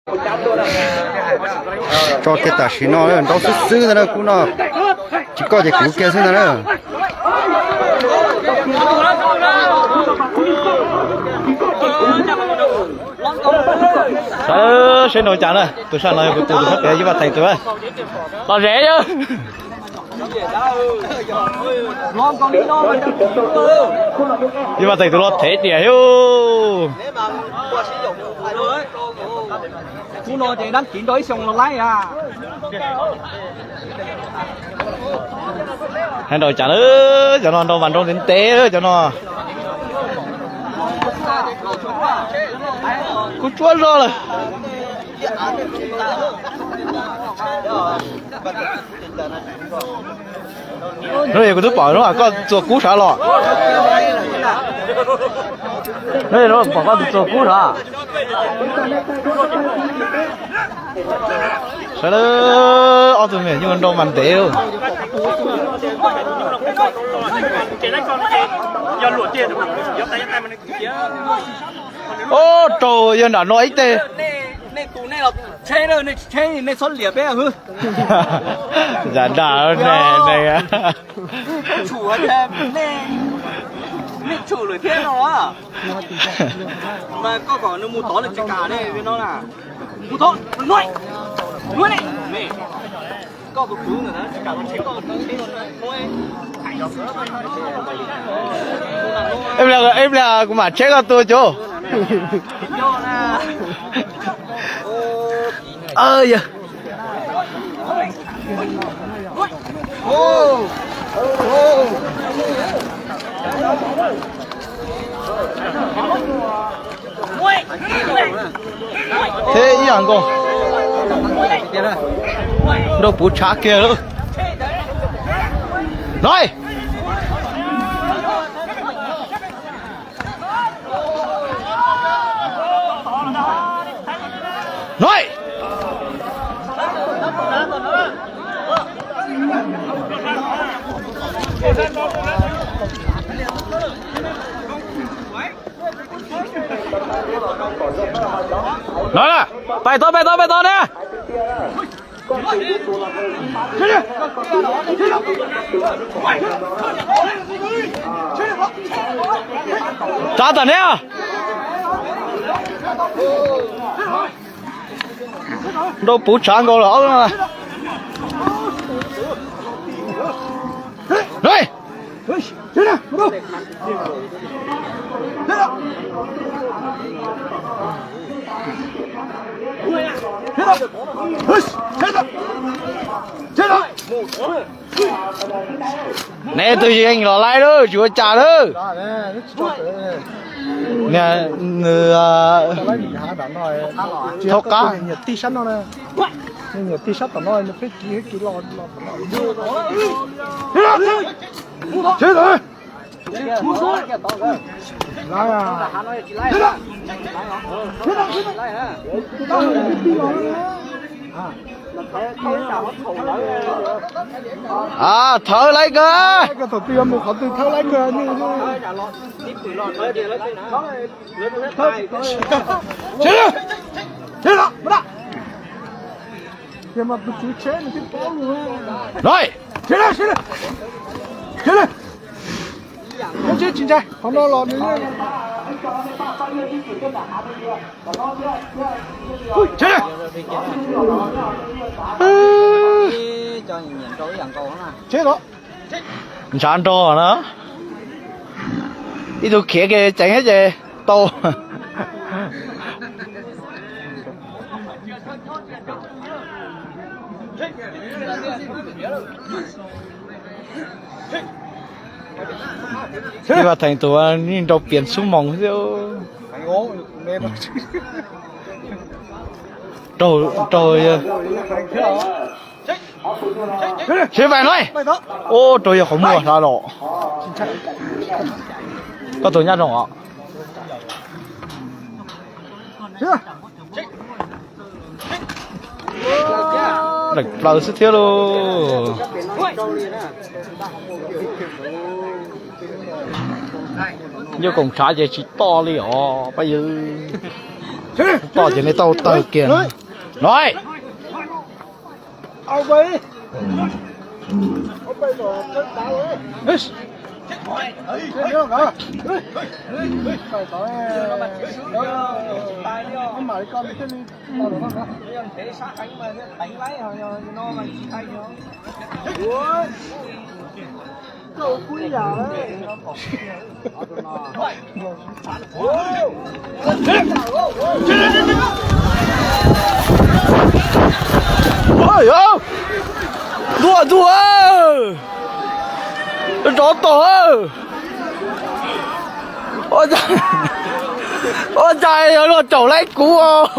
Tso kiag tam sim no nrau xwb xwb ntag na, kub no tsis koj ces kuv kiag xwb ntag na. Sawv seb nrau cas na, tus sab no yog kuv tus, tus sab pem Yij Vaj Theem tus. Los zem yog. Yij Vaj Theem tus los thev tiag thiab. Hais nrau cas lawm, cov no nrau mas nrau ntev ntev lawm cov no. Kuv tsuab zog lawm. Hnub no kuv twb pom hnub koj txua kub sav los. Hnub no pom koj txua kub sav. Sawv daws, ob tug me nyuam nyuj nrau mas ntev. Ub, raug yog nram no ib teg. Nej txhob liam peb. Zam dam ne. Tshum, nej tshum lawm thiab no. Mas koj kom nws mus tod nws tsis kam ne no na. Mus tod, nuav, nuav ne. Koj tus kwv ntawm no tsis kam los tsheb koj tus kwv. Ib pliag, ib pliag kuv mam tsheb koj tua cuv. Yog. Thiab ib yam nkaus. Nrau puv tshav kiag lawm. Noj. Noj. Noj, pais tod, pais tod, pais tod ne. Tsav tam ne. Nrau puv tshav nkaus lawm. Nej tus yeej los laij lawm, tsis ua cas lawm. Nws thaub qab. Thawb laib kawg. Thaum twg yuav mus qhov twg thawb laib kawg. Tsis ntshai, qhov no los nws yeej. Ntshav nrog na. Ib tug khiav kiag ceev thiab ces tau. Yij Vaj Theem tus yeej nrau pias xub moos thiab. Raug, raug. Seb vais no. Ub, raug yog qhov muag sab los. Koj tus nyab zoo os. Daim plaws xwb thiab lauj. Yog koom tshav ces tsis toj li os pab yawg. Toj ces nej tau tawg kiag no. Ntuj, ntuj, rov tog. Ua cas yog luag caum laib kuv os.